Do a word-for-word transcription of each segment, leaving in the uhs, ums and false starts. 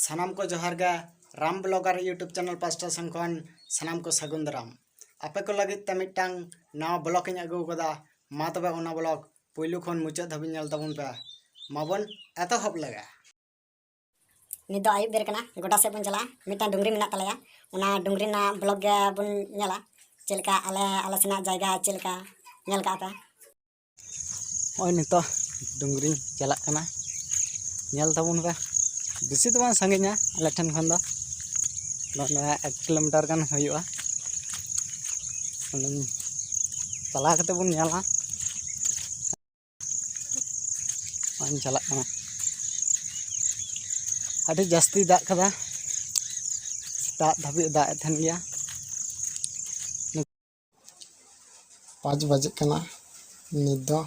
ᱥᱟᱱᱟᱢ ᱠᱚ ᱡᱚᱦᱟᱨ ᱜᱮ᱾ ᱨᱟᱢ ᱵᱞᱚᱜᱟᱨ YouTube ᱪᱮᱱᱮᱞ ᱯᱟᱥᱴᱟ ᱥᱮᱱ ᱠᱷᱚᱱ ᱥᱟᱱᱟᱢ ᱠᱚ ᱥᱟᱹᱜᱩᱱ ᱫᱟᱨᱟᱢ᱾ ᱟᱯᱮ ᱠᱚ ᱞᱟᱹᱜᱤᱫ ᱛᱮ ᱢᱤᱫᱴᱟᱝ ᱱᱟᱣᱟ ᱵᱞᱚᱜ ᱤᱧ ᱟᱹᱜᱩ ᱟᱠᱟᱫᱟ᱾ ᱢᱟ ᱛᱚᱵᱮ ᱚᱱᱟ ᱵᱞᱚᱜ ᱯᱩᱭᱞᱩ ᱠᱷᱚᱱ ᱢᱩᱪᱟᱹᱫ ᱫᱷᱟᱹᱵᱤᱡ ᱧᱮᱞ ᱛᱟᱵᱚᱱ ᱯᱮ᱾ ᱢᱟᱵᱚᱱ ᱮᱛᱚᱦᱚᱵ ᱞᱮᱜᱮ᱾ ᱱᱤᱛ ᱫᱚ ᱟᱹᱭᱩᱵ ᱵᱮᱨ ᱠᱟᱱᱟ, ᱜᱚᱰᱟ ᱥᱮᱫ ᱵᱚᱱ ᱪᱟᱞᱟᱜᱼᱟ᱾ ᱢᱤᱫᱴᱟᱝ ᱰᱩᱝᱨᱤ ᱢᱮᱱᱟᱜ ᱛᱟᱞᱮᱭᱟ, ᱚᱱᱟ ᱰᱩᱝᱨᱤ ᱨᱮᱱᱟᱜ ᱵᱞᱚᱜ ᱜᱮ ᱵᱚᱱ ᱧᱮᱞᱟ᱾ ᱪᱮᱫ ᱞᱮᱠᱟ ᱟᱞᱮ, ᱟᱞᱮ ᱥᱮᱱᱟᱜ ᱡᱟᱭᱜᱟ ᱪᱮᱫ ᱞᱮᱠᱟ ᱧᱮᱞ ᱠᱟᱜᱼᱟ ᱯᱮ? ᱱᱚᱜᱼᱚᱭ ᱱᱤᱛᱚᱜ ᱰᱩᱝᱨᱤᱧ ᱪᱟᱞᱟᱜ ᱠᱟᱱᱟ, ᱧᱮᱞ ᱛᱟᱵᱚᱱ ᱯᱮ᱾ ᱵᱮᱥᱤ ᱫᱚ ᱵᱟᱝ ᱥᱟᱺᱜᱤᱧᱟ ᱟᱞᱮ ᱴᱷᱮᱱ ᱠᱷᱚᱱ ᱫᱚ, ᱱᱚᱜᱼᱚᱭ ᱮᱠ ᱠᱤᱞᱳᱢᱤᱴᱟᱨ ᱜᱟᱱ ᱦᱩᱭᱩᱜᱼᱟ᱾ ᱚᱸᱰᱮᱧ ᱪᱟᱞᱟᱣ ᱠᱟᱛᱮ ᱵᱚᱱ ᱧᱮᱞᱟ᱾ ᱱᱚᱜᱼᱚᱭ ᱤᱧ ᱪᱟᱞᱟᱜ ᱠᱟᱱᱟ᱾ ᱟᱹᱰᱤ ᱡᱟᱹᱥᱛᱤ ᱫᱟᱜ ᱠᱟᱫᱟ, ᱥᱮᱛᱟᱜ ᱫᱷᱟᱹᱵᱤᱡ ᱫᱟᱜ ᱮᱫ ᱛᱟᱦᱮᱱ ᱜᱮᱭᱟ᱾ ᱯᱟᱸᱪ ᱵᱟᱡᱮᱜ ᱠᱟᱱᱟ, ᱱᱤᱛ ᱫᱚ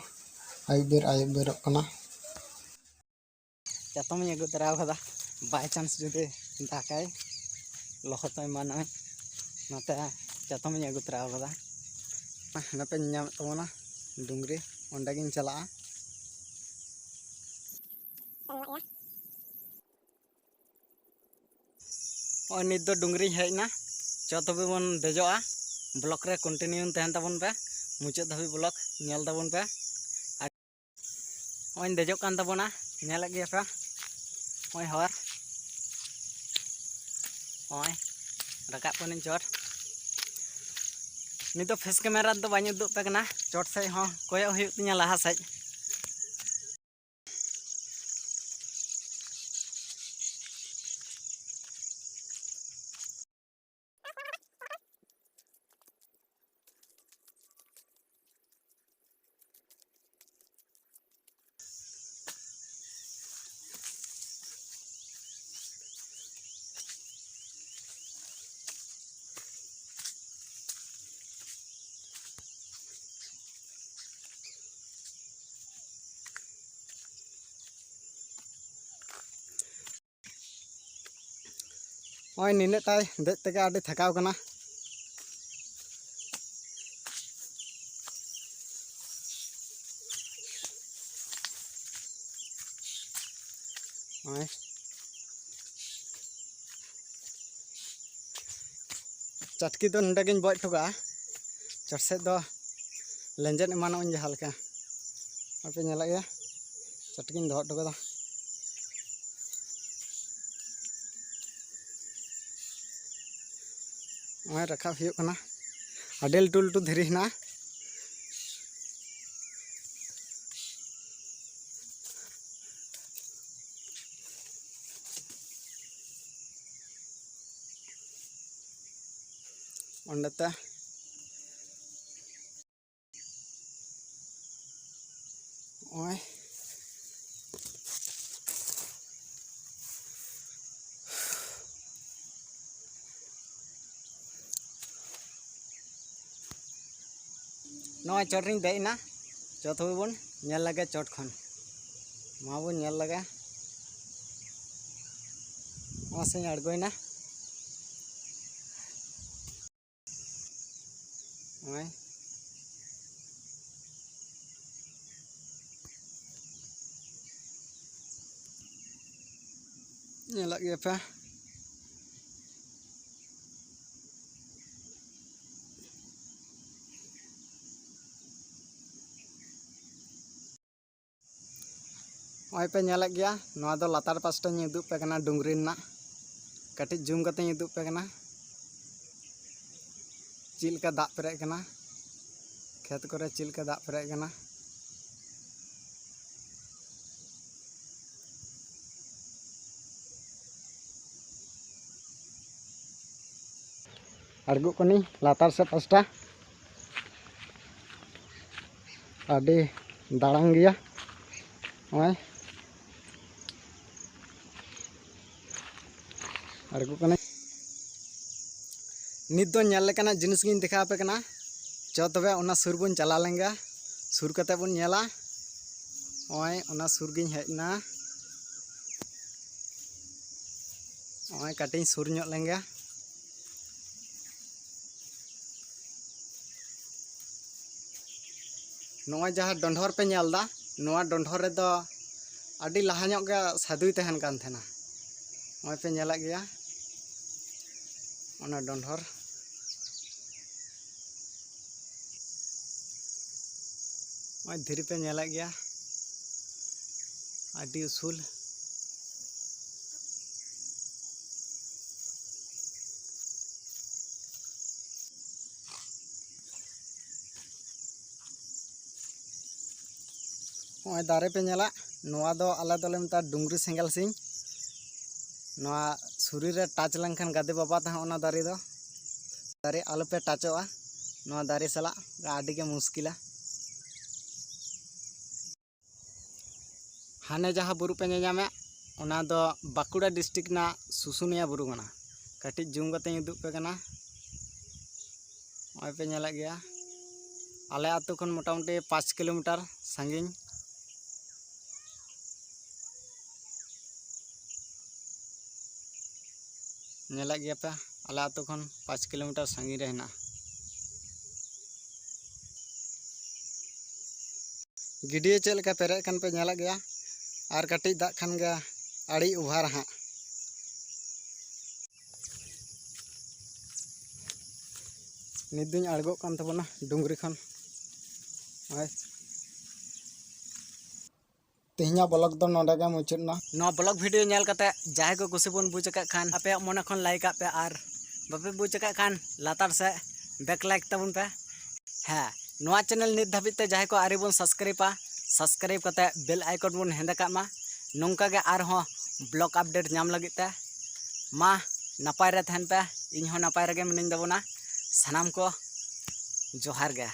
ᱟᱹᱭᱩᱵ ᱵᱮᱨ, ᱟᱹᱭᱩᱵ ᱵᱮᱨᱚᱜ ᱠᱟᱱᱟ᱾ ᱪᱟᱛᱚᱢ ᱤᱧ ᱟᱹᱜᱩ ᱛᱚᱨᱟ ᱟᱠᱟᱫᱟ, by chance ᱡᱩᱫᱤ ᱫᱟᱜᱟᱭ, ᱞᱚᱦᱚᱫᱚᱜ ᱮᱢᱟᱱᱚᱜ ᱟᱹᱧ, ᱚᱱᱟᱛᱮ ᱪᱟᱛᱚᱢ ᱤᱧ ᱟᱹᱜᱩ ᱛᱚᱨᱟ ᱟᱠᱟᱫᱟ᱾ ᱦᱟᱱᱮ ᱯᱮ ᱧᱮᱞ ᱧᱟᱢᱮᱫ ᱛᱟᱵᱚᱱᱟ ᱰᱩᱝᱨᱤ, ᱚᱸᱰᱮ ᱜᱤᱧ ᱪᱟᱞᱟᱜᱼᱟ᱾ ᱱᱚᱜᱼᱚᱭ ᱱᱤᱛ ᱫᱚ ᱰᱩᱝᱨᱤᱧ ᱦᱮᱡ ᱮᱱᱟ᱾ ᱪᱚ ᱛᱚᱵᱮ ᱵᱚᱱ ᱫᱮᱡᱚᱜᱼᱟ᱾ ᱵᱞᱚᱜ ᱨᱮ continue ᱛᱟᱦᱮᱱ ᱛᱟᱵᱚᱱ ᱯᱮ, ᱢᱩᱪᱟᱹᱫ ᱫᱷᱟᱹᱵᱤᱡ ᱵᱞᱚᱜ ᱧᱮᱞ ᱛᱟᱵᱚᱱ ᱯᱮ᱾ ᱟᱨ ᱱᱚᱜᱼᱚᱭ ᱫᱮᱡᱚᱜ ᱠᱟᱱ ᱛᱟᱵᱚᱱᱟ, ᱧᱮᱞᱮᱫ ᱜᱮᱭᱟ ᱯᱮ᱾ ᱱᱚᱜᱼᱚᱭ ᱦᱚᱨ, ᱱᱚᱜᱼᱚᱭ ᱨᱟᱠᱟᱵ ᱠᱟᱹᱱᱟᱹᱧ ᱪᱚᱴ᱾ ᱱᱤᱛᱚᱜ face camera ᱫᱚ ᱵᱟᱹᱧ ᱩᱫᱩᱜ ᱟᱯᱮ ᱠᱟᱱᱟ, ᱪᱚᱴ ᱥᱮᱫ ᱦᱚᱸ ᱠᱚᱭᱚᱜ ᱦᱩᱭᱩᱜ ᱛᱤᱧᱟᱹ ᱞᱟᱦᱟ ᱥᱮᱫ᱾ ᱱᱚᱜᱼᱚᱭ ᱱᱤᱱᱟᱹᱜ ᱴᱟᱭ ᱫᱮᱡ ᱛᱮᱜᱮ ᱟᱹᱰᱤ ᱛᱷᱟᱠᱟᱣ ᱠᱟᱱᱟ᱾ ᱱᱚᱜᱼᱚᱭ ᱪᱟᱹᱴᱠᱤ ᱫᱚ ᱱᱚᱰᱮ ᱜᱤᱧ ᱵᱚᱡ ᱦᱚᱴᱚ ᱠᱟᱜᱼᱟ᱾ ᱪᱚᱴ ᱥᱮᱫ ᱫᱚ ᱞᱮᱸᱡᱮᱫ ᱮᱢᱟᱱᱚᱜ ᱟᱹᱧ ᱡᱟᱦᱟᱸ ᱞᱮᱠᱟ᱾ ᱟᱯᱮ ᱧᱮᱞᱮᱫ ᱜᱮᱭᱟ, ᱪᱟᱹᱴᱠᱤᱧ ᱫᱚᱦᱚ ᱦᱚᱴᱚ ᱠᱟᱫᱟ᱾ ᱱᱚᱜᱼᱚᱭ ᱨᱟᱠᱟᱵ ᱦᱩᱭᱩᱜ ᱠᱟᱱᱟ᱾ ᱟᱹᱰᱤ ᱞᱟᱹᱴᱩ ᱞᱟᱹᱴᱩ ᱫᱷᱤᱨᱤ ᱦᱮᱱᱟᱜᱼᱟ᱾ ᱚᱸᱰᱮ ᱛᱮ ᱱᱚᱜᱼᱚᱭ ᱱᱚᱜᱼᱚᱭ ᱪᱚᱴ ᱨᱤᱧ ᱫᱮᱡ ᱮᱱᱟ᱾ ᱪᱚᱴ ᱦᱚᱸ ᱵᱚᱱ ᱧᱮᱞ ᱞᱮᱜᱮ ᱪᱚᱴ ᱠᱷᱚᱱ᱾ ᱢᱟ ᱵᱚᱱ ᱧᱮᱞ ᱞᱮᱜᱮ᱾ ᱱᱚᱜᱼᱚᱭ ᱥᱮᱧ ᱟᱬᱜᱚᱭᱮᱱᱟ᱾ ᱱᱚᱜᱼᱚᱭ᱾ ᱧᱮᱞᱮᱫ ᱜᱮᱭᱟ ᱯᱮ᱾ ᱱᱚᱜᱼᱚᱭ ᱯᱮ ᱧᱮᱞᱮᱫ ᱜᱮᱭᱟ, ᱱᱚᱣᱟ ᱫᱚ ᱞᱟᱛᱟᱨ ᱯᱟᱥᱴᱟᱧ ᱩᱫᱩᱜ ᱯᱮ ᱠᱟᱱᱟ, ᱰᱩᱝᱨᱤ ᱨᱮᱱᱟᱜ ᱠᱟᱹᱴᱤᱡ ᱡᱩᱢ ᱠᱟᱛᱮᱧ ᱩᱫᱩᱜ ᱯᱮ ᱠᱟᱱᱟ᱾ ᱪᱮᱫ ᱞᱮᱠᱟ ᱫᱟᱜ ᱯᱮᱨᱮᱡ ᱠᱟᱱᱟ, ᱠᱷᱮᱛ ᱠᱚᱨᱮ ᱪᱮᱫ ᱞᱮᱠᱟ ᱫᱟᱜ ᱯᱮᱨᱮᱡ ᱠᱟᱱᱟ᱾ ᱟᱬᱜᱚᱜ ᱠᱟᱹᱱᱟᱹᱧ ᱞᱟᱛᱟᱨ ᱥᱮᱫ ᱯᱟᱥᱴᱟ᱾ ᱟᱹᱰᱤ ᱫᱟᱲᱟᱝ ᱜᱮᱭᱟ᱾ ᱱᱚᱜᱼᱚᱭ ᱟᱬᱜᱚᱜ ᱠᱟᱹᱱᱟᱹᱧ᱾ ᱱᱤᱛ ᱫᱚ ᱧᱮᱞ ᱞᱮᱠᱟᱱᱟᱜ ᱡᱤᱱᱤᱥ ᱜᱤᱧ ᱫᱮᱠᱷᱟᱣ ᱟᱯᱮ ᱠᱟᱱᱟ᱾ ᱪᱚ ᱛᱚᱵᱮ ᱚᱱᱟ ᱥᱩᱨ ᱵᱚᱱ ᱪᱟᱞᱟᱣ ᱞᱮᱱ ᱜᱮ, ᱥᱩᱨ ᱠᱟᱛᱮ ᱵᱚᱱ ᱧᱮᱞᱟ᱾ ᱱᱚᱜᱼᱚᱭ ᱚᱱᱟ ᱥᱩᱨ ᱜᱤᱧ ᱦᱮᱡ ᱮᱱᱟ᱾ ᱱᱚᱜᱼᱚᱭ ᱠᱟᱹᱴᱤᱡ ᱤᱧ ᱥᱩᱨ ᱧᱚᱜ ᱞᱮᱱ ᱜᱮ᱾ ᱱᱚᱜᱼᱚᱭ ᱡᱟᱦᱟᱸ ᱰᱚᱸᱰᱷᱚᱨ ᱯᱮ ᱧᱮᱞ ᱮᱫᱟ, ᱱᱚᱣᱟ ᱰᱚᱸᱰᱷᱚᱨ ᱨᱮᱫᱚ ᱟᱹᱰᱤ ᱞᱟᱦᱟ ᱧᱚᱜ ᱜᱮ ᱥᱟᱹᱫᱷᱩᱭ ᱛᱟᱦᱮᱱ ᱠᱟᱱ ᱛᱟᱦᱮᱱᱟ᱾ ᱱᱚᱜᱼᱚᱭ ᱯᱮ ᱧᱮᱞᱮᱫ ᱜᱮᱭᱟ, ᱚᱱᱟ ᱰᱚᱸᱰᱷᱚᱨ᱾ ᱱᱚᱜᱼᱚᱭ ᱫᱷᱤᱨᱤ ᱯᱮ ᱧᱮᱞᱮᱫ ᱜᱮᱭᱟ, ᱟᱹᱰᱤ ᱩᱥᱩᱞ᱾ ᱱᱚᱜᱼᱚᱭ ᱫᱟᱨᱮ ᱯᱮ ᱧᱮᱞᱟ, ᱱᱚᱣᱟ ᱫᱚ ᱟᱞᱮ ᱫᱚᱞᱮ ᱢᱮᱛᱟᱜᱼᱟ ᱰᱩᱝᱨᱤ ᱥᱮᱸᱜᱮᱞ ᱥᱤᱧ᱾ ᱱᱚᱣᱟ ᱥᱩᱨᱤ ᱨᱮ ᱴᱟᱪ ᱞᱮᱱᱠᱷᱟᱱ ᱜᱟᱫᱮ ᱵᱟᱵᱟ ᱛᱟᱦᱮᱸ ᱚᱱᱟ ᱫᱟᱨᱮ ᱫᱚ, ᱫᱟᱨᱮ ᱟᱞᱚᱯᱮ ᱴᱟᱪᱚᱜᱼᱟ ᱱᱚᱣᱟ ᱫᱟᱨᱮ ᱥᱟᱞᱟᱜ, ᱟᱹᱰᱤ ᱜᱮ ᱢᱩᱥᱠᱤᱞᱟ᱾ ᱦᱟᱱᱮ ᱡᱟᱦᱟᱸ ᱵᱩᱨᱩ ᱯᱮ ᱧᱮᱧᱟᱢᱮᱫ, ᱚᱱᱟ ᱫᱚ ᱵᱟᱸᱠᱩᱲᱟ ᱰᱤᱥᱴᱨᱤᱠᱴ ᱨᱮᱱᱟᱜ ᱥᱩᱥᱩᱱᱤᱭᱟ ᱵᱩᱨᱩ ᱠᱟᱱᱟ᱾ ᱠᱟᱹᱴᱤᱡ ᱡᱩᱢ ᱠᱟᱛᱮᱧ ᱩᱫᱩᱜ ᱯᱮ ᱠᱟᱱᱟ᱾ ᱱᱚᱜᱼᱚᱭ ᱯᱮ ᱧᱮᱞᱮᱫ ᱜᱮᱭᱟ, ᱟᱞᱮ ᱟᱹᱛᱩ ᱠᱷᱚᱱ ᱢᱚᱴᱟᱢᱩᱴᱤ ᱯᱟᱸᱪ ᱠᱤᱞᱳᱢᱤᱴᱟᱨ ᱥᱟᱺᱜᱤᱧ᱾ ᱧᱮᱞᱮᱫ ᱜᱮᱭᱟ ᱯᱮ, ᱟᱞᱮ ᱟᱹᱛᱩ ᱠᱷᱚᱱ ᱯᱟᱸᱪ ᱠᱤᱞᱳᱢᱤᱴᱟᱨ ᱥᱟᱺᱜᱤᱧ ᱨᱮ ᱦᱮᱱᱟᱜᱼᱟ᱾ ᱜᱟᱹᱰᱭᱟᱹ ᱪᱮᱫ ᱞᱮᱠᱟ ᱯᱮᱨᱮᱡ ᱟᱠᱟᱱ ᱯᱮ ᱧᱮᱞᱮᱫ ᱜᱮᱭᱟ, ᱟᱨ ᱠᱟᱹᱴᱤᱡ ᱫᱟᱜ ᱠᱷᱟᱱ ᱜᱮ ᱟᱹᱰᱤ ᱚᱵᱷᱟᱨ ᱦᱟᱸᱜ᱾ ᱱᱤᱛ ᱫᱩᱧ ᱟᱬᱜᱚᱜ ᱠᱟᱱ ᱛᱟᱵᱚᱱᱟ ᱰᱩᱝᱨᱤ ᱠᱷᱚᱱ᱾ ᱱᱚᱜᱼᱚᱭ ᱛᱮᱦᱮᱧᱟᱜ ᱵᱞᱚᱜ ᱫᱚ ᱱᱚᱰᱮ ᱜᱮ ᱢᱩᱪᱟᱹᱫ ᱮᱱᱟ᱾ ᱱᱚᱣᱟ ᱵᱞᱚᱜ ᱵᱷᱤᱰᱤᱭᱳ ᱧᱮᱞ ᱠᱟᱛᱮ ᱡᱟᱦᱟᱸᱭ ᱠᱚ ᱠᱩᱥᱤ ᱵᱚᱱ ᱵᱩᱡᱽ ᱟᱠᱟᱫ ᱠᱷᱟᱱ, ᱟᱯᱮᱭᱟᱜ ᱢᱚᱱᱮ ᱠᱷᱚᱱ ᱞᱟᱭᱤᱠ ᱟᱜ ᱯᱮ, ᱟᱨ ᱵᱟᱯᱮ ᱵᱩᱡᱽ ᱟᱠᱟᱫ ᱠᱷᱟᱱ ᱞᱟᱛᱟᱨ ᱥᱮᱫ ᱵᱮᱠ ᱞᱟᱭᱤᱠ ᱛᱟᱵᱚᱱ ᱯᱮ᱾ ᱦᱮᱸ, ᱱᱚᱣᱟ ᱪᱮᱱᱮᱞ ᱱᱤᱛ ᱫᱷᱟᱹᱵᱤᱡ ᱛᱮ ᱡᱟᱦᱟᱸᱭ ᱠᱚ ᱟᱹᱣᱨᱤ ᱵᱚᱱ ᱥᱟᱵᱥᱠᱨᱟᱭᱤᱵᱟ, ᱥᱟᱵᱥᱠᱨᱟᱭᱤᱵ ᱠᱟᱛᱮ ᱵᱮᱞ ᱟᱭᱠᱚᱱ ᱵᱚᱱ ᱦᱮᱸᱫᱮ ᱠᱟᱜ ᱢᱟ, ᱱᱚᱝᱠᱟ ᱜᱮ ᱟᱨᱦᱚᱸ ᱵᱞᱚᱜ ᱟᱯᱰᱮᱴ ᱧᱟᱢ ᱞᱟᱹᱜᱤᱫ ᱛᱮ᱾ ᱢᱟ ᱱᱟᱯᱟᱭ ᱨᱮ ᱛᱟᱦᱮᱱ ᱯᱮ, ᱤᱧ ᱦᱚᱸ ᱱᱟᱯᱟᱭ ᱨᱮᱜᱮ ᱢᱤᱱᱟᱹᱧ ᱛᱟᱵᱚᱱᱟ᱾ ᱥᱟᱱᱟᱢ ᱠᱚ ᱡᱚᱦᱟᱨ ᱜᱮ᱾